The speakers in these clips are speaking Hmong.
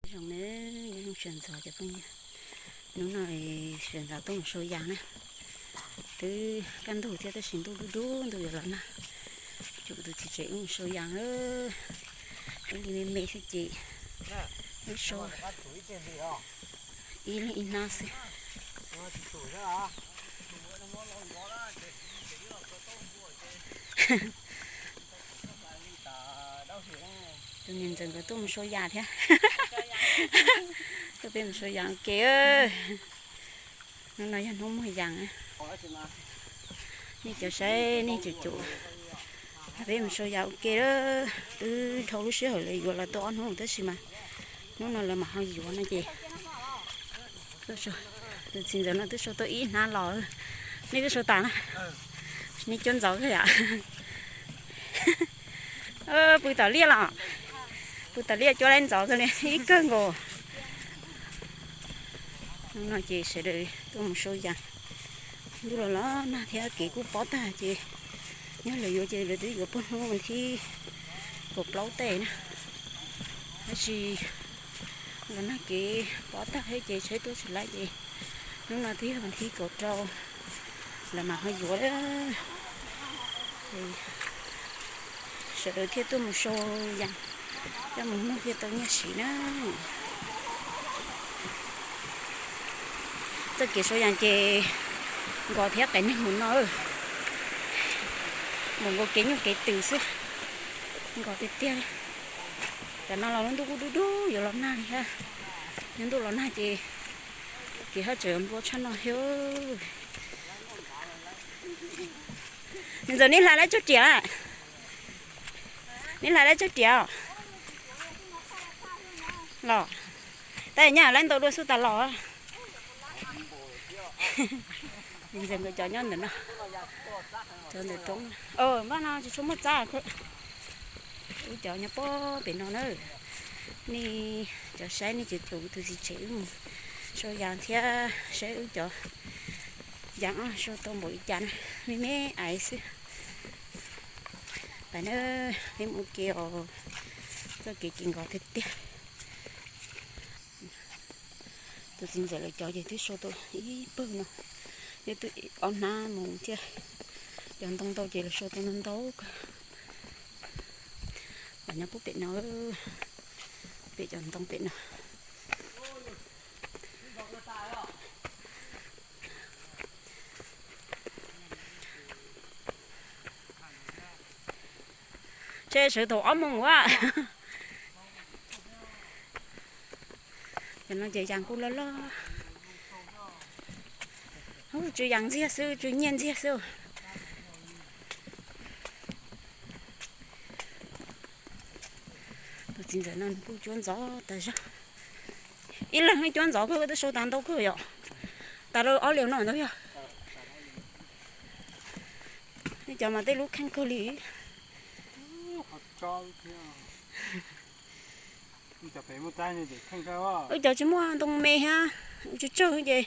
Zoo na, nyob zoo sawv ntxov cov phooj ywg. Hnub no sawv ntxov tuaj mus sau yas na. Twb kaj ntug thiab tab sis ntuj dub dub ntuj yuav los nag. Tsum tus txiv tsev wb mus sau yas, wb li me me xwb ces wb sau ib leeg ib hnab xwb. Tus niam ntxawm nkawd tuaj mus sau yas thiab. Tuaj peb mus sau yas ua ke. Hnub no yog hnub muag yas. Nej cov saib nej cov caum, peb mus sau yas ua ke. Twb dhau lub sij hawm lawv yuav los tau ob hnub tab sis mas hnub no lawv mam ho yuav no ces tus txiv ntxawm no twb sau tau ib hnab los. Nej twb sau tas na. Nej cuab ntxov kawg yom. Pw tom liaj los, pw tom liaj cuab laib ntxov kawg li, ib kawg nkaus. Hnub no ces sawv daws tuaj mus sau yas. Ntuj los los nag thiab kev kuj pob tag ces yog lawv yuav ces lawv twb yuav puag hnub vas thib kaum plaub tej na. Tab sis los nag kev pob tag thiab ces tsheb tuaj tsis laib ces hnub no twb yog vas thib kaum rau lawv mam ho yuav. Sawv daws thiaj tuaj mus sau yas, coj mus muag thiaj tau nyiaj siv na. Txoj kev sau yas ces nkos thiab qias neeg mus no, mus nkaus kev nyuj kev twm xwb, nkos tiag tiag li. Tam no los lub ntuj kuj dub dub yuav los nag li thiab. Yog ntuj los nag ces kev haj tseem nplua tshaj no thiab. Niam ntxawm, neb hlais laib tsawg riam? Neb hlais laib tsawg riam los? Tab nyaj laib ntau dua xwb tas los. Niam ntxawm nkawd cov nyob ntawm no, cov ntawm roob. Npaj no tsis tshua muaj txab. Wb cov nyob pob pem no na. Nej cov saib nej cov caum tus txiv tsev wb mus sau yas thiab saib wb cov yas os sau tau npaum li cas na. Me me ais xwb. Pais na, peb mus ua ke os. Txoj kev ces nkos tiag tiag. Tus txiv ntxawm lawv cov ces twb sau tau ib pawg no, neb twb ob hnab mus thiab. Cov ntoo ntau ces lawv sau tau ntau ntau kawg. Los nyob puag pem no, pem cov ntoo pem no. Ntshe sawv thaum ob moos ua. Cov no ces yas kuj loj loj. Tsw yas ntxiag xwb, tsw nyiaj ntxiag xwb. Tus txiv ntxawm no nws kuj cuab ntxov tas zog. Ib leeg cuab ntxov kawg, twb sau tas ntau kawg yom. Tas rau ob liag no ntau yog. Nej cov mas tej lub kheej kawg li. Wb cov tsis muaj ntoo me thiab, wb tsawg tsawg ces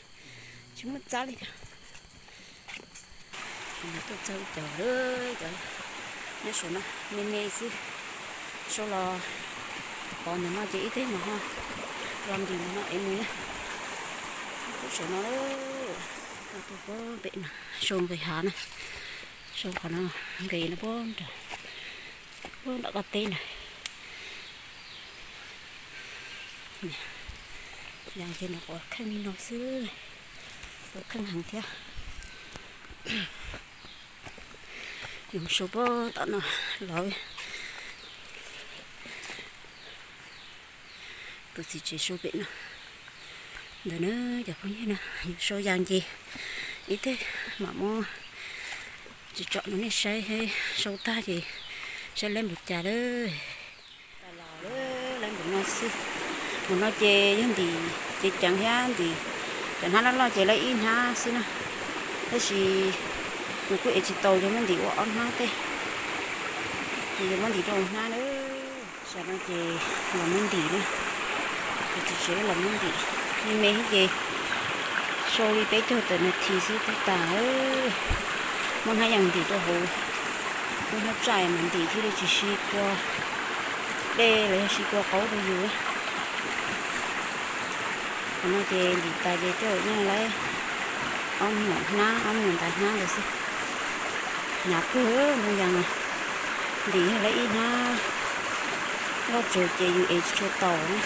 tsis muaj txab li. Tuaj txog wb cov, cov nyob saum no me me xwb. Sau los pov ntawm no ces ib teg mas ho los ntim ntawm no es mus na. Tuaj saum no, tuaj puag pem no, sau nqis hav na. Sau qhov no nqis no puag nram, puag nram qab teb na. Yog ces nws quav kheej li no xwb, quav kheej heev thiab. Yus sau puag tom no los. Tus txiv tsev sau pem no ntawd na cov phooj ywg na. Yus sau yas ces ib teg mam muab tsis tsom no nej saib, sau tag ces saib laib npaum cas lawm. Los lawm, laib npaum no xwb. Npaum no ces yog ntim ceev ceev thiab ntim cov hnab loj loj ces laib ib hnab xwb na. Tab sis nws kuj ev tsis tau, yog muab ntim ua ob hnab tej, ces yog muab ntim rau hnab na. Tam no ces los muab ntim na, tus txiv tsev los muab ntim. Me me xwb ces sau li peb caug tawm nas this xwb twb tas. Muab hnab yas ntim rau hauv lub hnab tsaij mas ntim thiaj li tsis si kua dej los yog si kua qaub rau yus. Qhov no ces ntim tas ces coj yeej laib ob me nyuam hnab, ob me nyuam ntawd hnab lawm xwb. Hnyav kawg ntoo yas, ntim yog laib ib hnab loj tsawg ces yus ev tsis tshua taus na.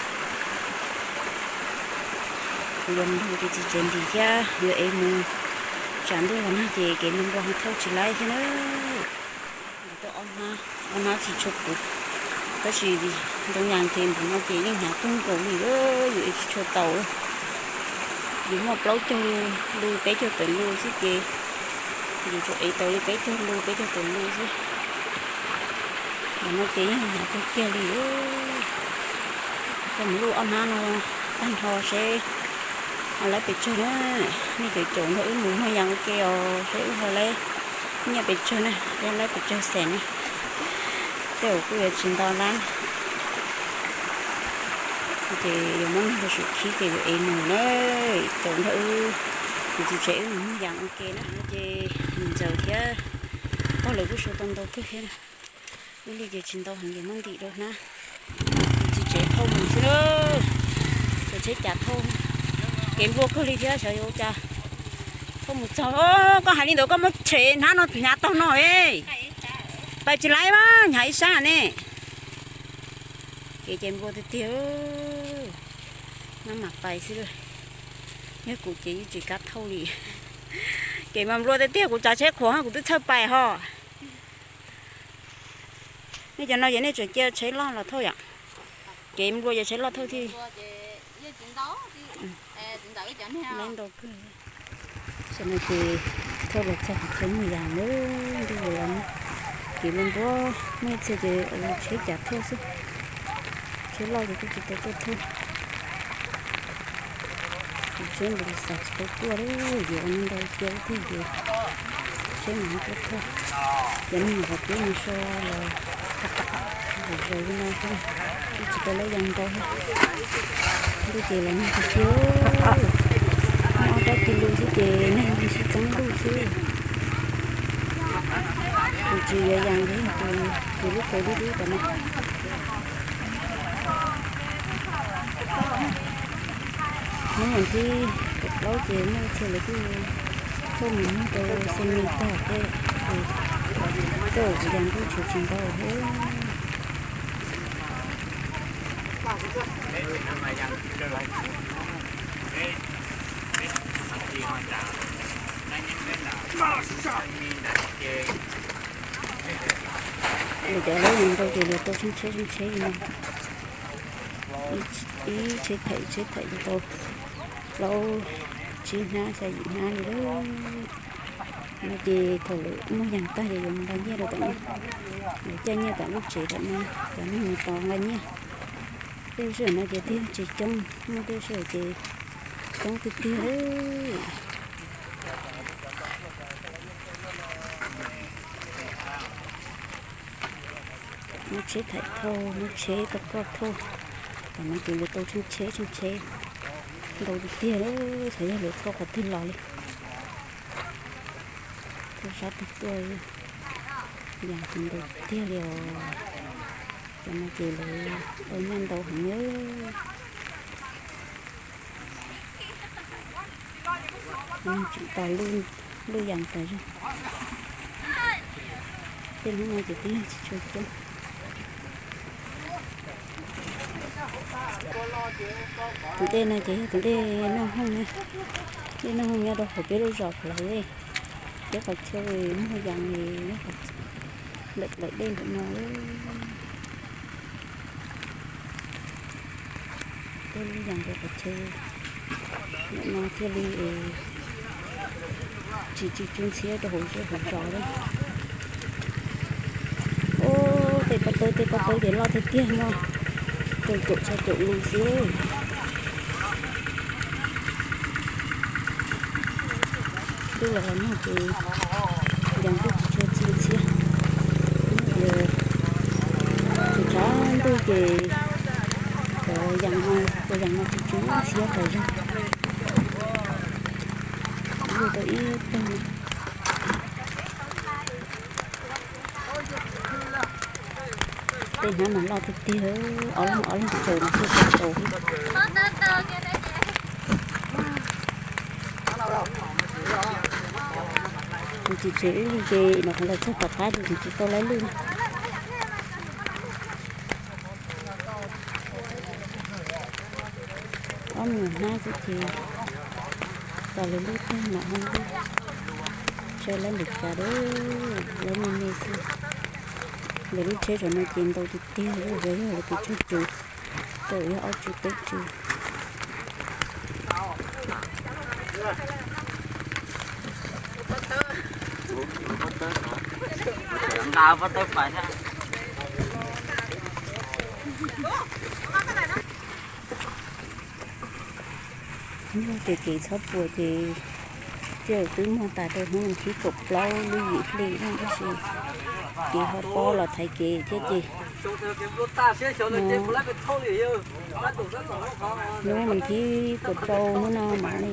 Kuv yuav mus nrog kuv tus txiv tsev ntim thiab yuav ev mus, tsam ntuj los nag ces kev npua ho thauj tsis laib thiab na. Ntim tau ob hnab, ob hnab tsis tshua puv, tab sis ntoo yas ces npaum no ces yeej hnyav kawg nkaus li, yus ev tsis tshua taus. Yus muaj plaub caug lu, peb caug tawm lu xwb ces yus tsuas ev tau li peb caug lu, peb caug tawm lu xwb. Npaum no ces yeej hnyav kawg kiag li. Koj mus luj ob hnab no tag nrho seb ho laib pes tsawg na. Nej caum caum nrog wb mus noj yas ua ke os, seb wb ho laib nyiaj pes tsawg na, thiab laib pes tsawg xees na. Tej zaum kuj yuav tsis nto lab. Ces yuav muab noj rau sum khib ces yuav ev mus na. Caum nrog wb, kuv txiv tsev wb mus noj yas ua ke na. Ces ntxawm thiab pog lawv kuj sau tau ntau kawg thiab. Wb li ces tsis ntau heev ces muab ntim rau hnab, kuv txiv tsev thauj mus xwb. Xyov tsheb cas thauj, kev npua kawg li thiab xyov yuav ua cas thauj mus txog. Koj hais li ntawd koj muab tshem hnab no hnyav taug no es pais tsis laib mas hnyav ib sab ne. Kev ces npua tiag tiag, maj mam pais xwb. Yog kuv ces yeej tsis kam thauj li. Kev mas nplua tiag tiag, kuv tsav tsheb qhuav kuv twb txhawj pais ho. Nej cov no ces nej tseem cia tsheb loj los thauj yom? Kev nplua ces tsheb loj thauj thiab. Ntau kawg. Tam no ces thauj los txog qhov chaw muag yas lawm, ntuj los nag, kev npua npua, muaj ib txhia ces tsheb cav thauj xwb, tsheb loj ces kuj tsis tau tuaj thauj. Kuv tsheb npau xav tsis tau tuaj li, yuav ua neeg ntau cia ib tug ces tsheb mas tuaj thauj. Cov neeg qhov peb mus so los zaum zaus li no xwb, twb tsis tau lawb yas ntau. Ntuj ces los nag tiag tiag, muaj ob rab ci lu xwb ces neeg sib txeeb luj xwb. Tus tswv yuav yas ntawd yog tus, tus lub kaus dub dub tom no. Hnub vas thib kaum plaub ces muaj ib txhia lawv kuj tuaj mus nug rau xe me tag tej, tej zaum kuv yas ntuj tshuav tsis ntau thiab. Lawv cov laub yas ntau ces lawv tau tsheej tsheb tsheej tsheb li no, ib tsheb thaim ib tsheb thaim tau plaub tsib hnab xya yim hnab li lawm. No ces thaum lawv muag yas tag ces yuav mus nqa nyiaj rau tom no, yuav caij nyiaj tom lub tsev tom no, cov neeg mus tos nqa nyiaj. Tej lub sij hawm no ces tig tsis coob, muaj tej lub sij hawm ces coob tiag tiag. Muab tsheb thaim thauj, muab tsheb rau koj thauj. Tam no ces lawv tau tsheej tsheb tsheej tsheb ntau tiag tiag, xyov yog lawv thauj qhov twg los li. Thauj sab twg tuaj, yas ntau tiag li os. Tam no ces lawv tau nyiaj ntau heev na. Tseem tos luj yas tas zog. Tej hnub no ces twb yog tsis tshua coob. Tus dej no ces yog tus dej noj hooj, dej noj hooj nyob rau hauv peb lub zos Phav Lais, peb qhov chaw muag yas nyob ntawm dej ntawm no. Tej lub yas ntawm qhov chaw ntawm no thiaj li tsis tsis tsis ntxhiab rau hauv zej hauv zos li. Ub, tej pob tawb tej pob tawb ces loj tiag tiag no, rau caum txog caum lus xwb. Ntuj los nag ces yas ntuj tsis tshua txi ntxhiab. Ces tshav ntuj ces cov yas no, cov yas no tsis tshua ntxhiab tas zog. Luj tau ib tag. Tej hnab mas loj tiag tiag, ob leeg ob leeg tsaws mas thiaj tsis tau. Tsev ib li ces mas qhov los txog tom qab ces tsis tau laib lwj. Ob nus hnab xwb ces txog lawv lub tag mam ho lwj. Tsheb laib npaum cas, laib me me xwb. Lawv lub tsheb saum no ces ntau tiag tiag, yog lawv tus tsog tsuv, tau yog ob tsuv peb tsuv. Yog tias kev txhob puas ces twb muag tas rau hnub vas thib kaum plaub lub yim hli no tab sis kev ho pob los thaiv kev thiab ces hnub vas thib kaum rau hnub no mam li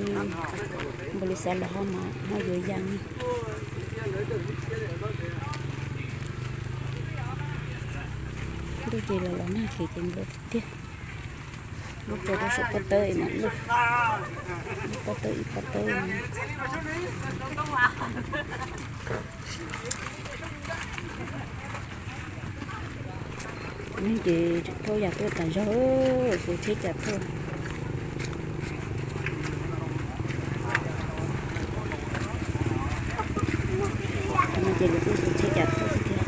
npaum li xav los ho mam ho yuav ya. Ntuj ces los los nag kev ces nplua tiag tiag. Lub rau rau saum pob tawb mas lwj, ib pob tawb ib pob tawb. Neeg ces tseem thauj yam tuaj tas zog, xuas tsheb cas tuaj. Cov no ces lawv kuj xuas tsheb cas tuaj xwb thiab.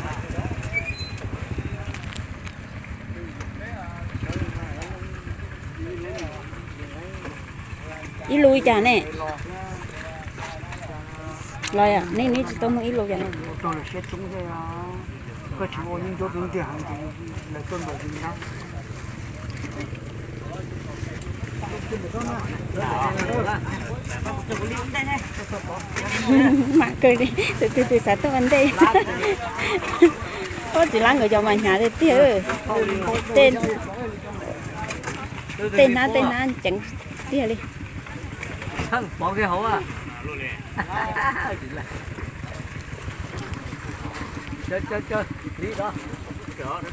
Ib lub li cas ne? Los yom, nej neb tsis tau muag ib lub cas ne? Mam kawg li, tus twg twg xav tuaj ua ntej. Ob txiv lab nkawd cov mas hnyav tiag tiag. Tej hnab tej hnab ceev tiag li.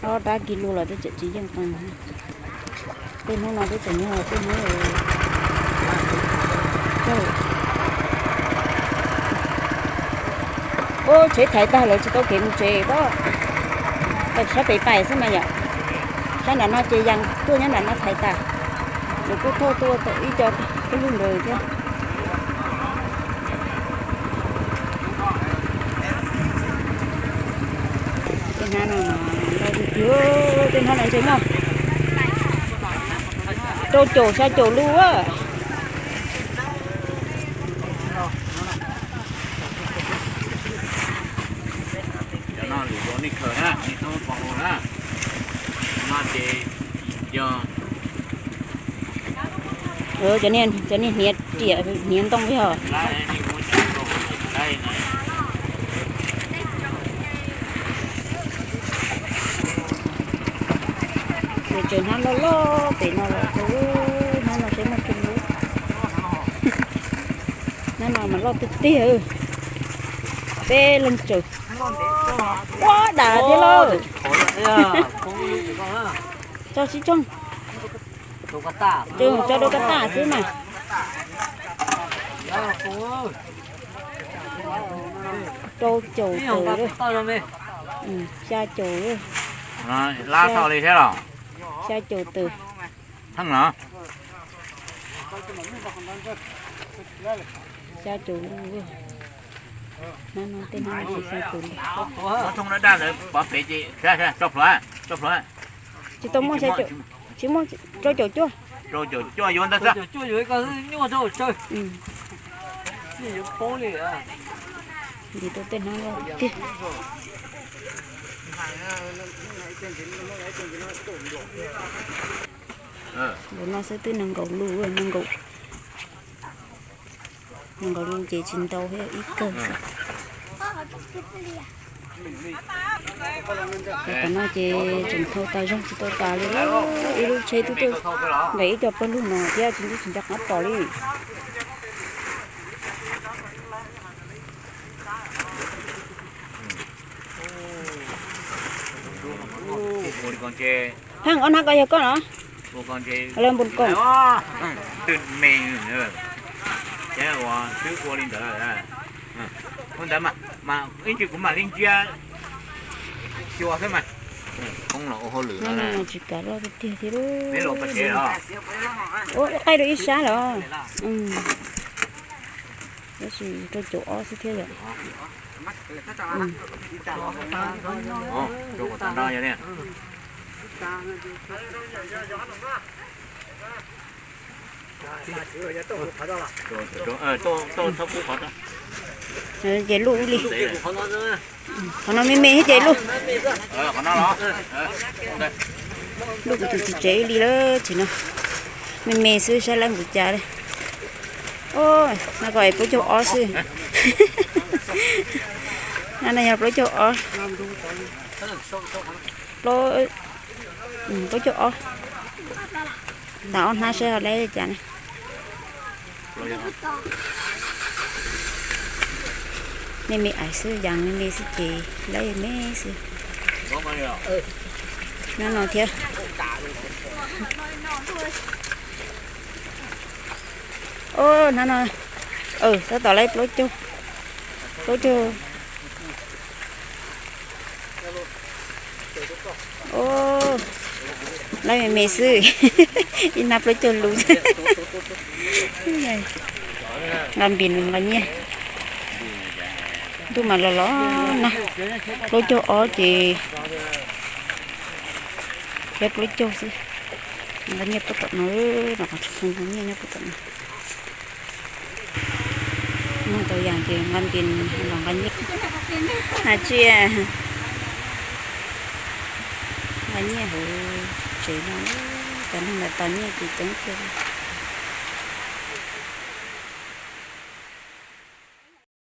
Ob dab kis lus los twb tseem tsis yeej qees. Tej hnub no twb tseem nyuag tej hnub. Ub, tsheb thaiv tag lawv tsis tau kev mus tsev pob. Sab pem pais xwb mas yom. Sab nram no ces yas tuaj nyob nram no thaiv tas. Lawv kuj thauj tuaj tau ib co pawg lug ntawd thiab. Tej hnab no ntau tiag tiag, tej hnab no ntshe muaj rau caum xya caum lub a. Cov no lwm zaus nej khaws na, nej txhob pov hau na. No ces yog cov niag hniav riam hniav ntoo yog. Ces tseem hnab loj loj pem no los, hnab no saib muaj tsawg lub. Hnab no mas loj tiag tiag, peb leeg tsaws. Ua dam thiab lauj. Tso sib tsoog, tso rau kab taj xwb mas. Rau caum tawm, xya caum, xya caum tawm. Xya caum, hnab no tej hnab xya caum. Tsis tau muaj xya caum, tsis muaj, rau caum cuaj. Rau caum cuaj yuav ntawd xwb. Ntim tau tej hnab loj tiag. Npaum no xwb twb nees nkaum lub, nees nkaum, nees nkaum lub ces tsis ntau thiab, ib kawg xwb. Tam no ces tseem thau tas zog tsis tau tas li, ib lub tsheb twb tuaj nqis ib co pawg lug no thiab tsis ntsib tsis nco qab tos li. Pheej ob hnab ko yog koj los? Lawv npus koom. Twb me, ces ua twb ua li ntawd. Ntawd mas, mas ib ntsis kuv mam li ntsia xyuas xwb mas. Koob los ua hauj lwm no, tsis kam loj tiag tiag thiab. Ua qaij rau ib sab los. Tab sis rau caum ob xwb thiab yom. Ces luj ib li. Qhov no me me thiab ces luj. Luj kuv tus txiv tsev ib li lawm tsis no. Me me xwb saib lawv npaum cas li. No ko es plaub caug ob xwb. No yog plaub caug ob. Plaub caug ob. Tas ob hnab saib ho lawv cas ne. Me me ais xwb, yas me me xwb ces lawv me xwb. Hnab no thiab. Hnab no, tab tom lawv plaub caug, plaub caug. Lawv me me xwb, ib hnab plaub caug lus. Nqa npis nqa nyiaj, ntuj mas los los nag, plaub caug ob ces thiab plaub caug xwb. Nqa nyiaj puag tom no, no qhov tsis nqa nyiaj nyob puag tom no. Muag tau yas ces nqa npis los nqa nyiaj. Hais tsis, nqa nyiaj hauv tsev no, cov neeg ntawd tos nyiaj ces coob kawg.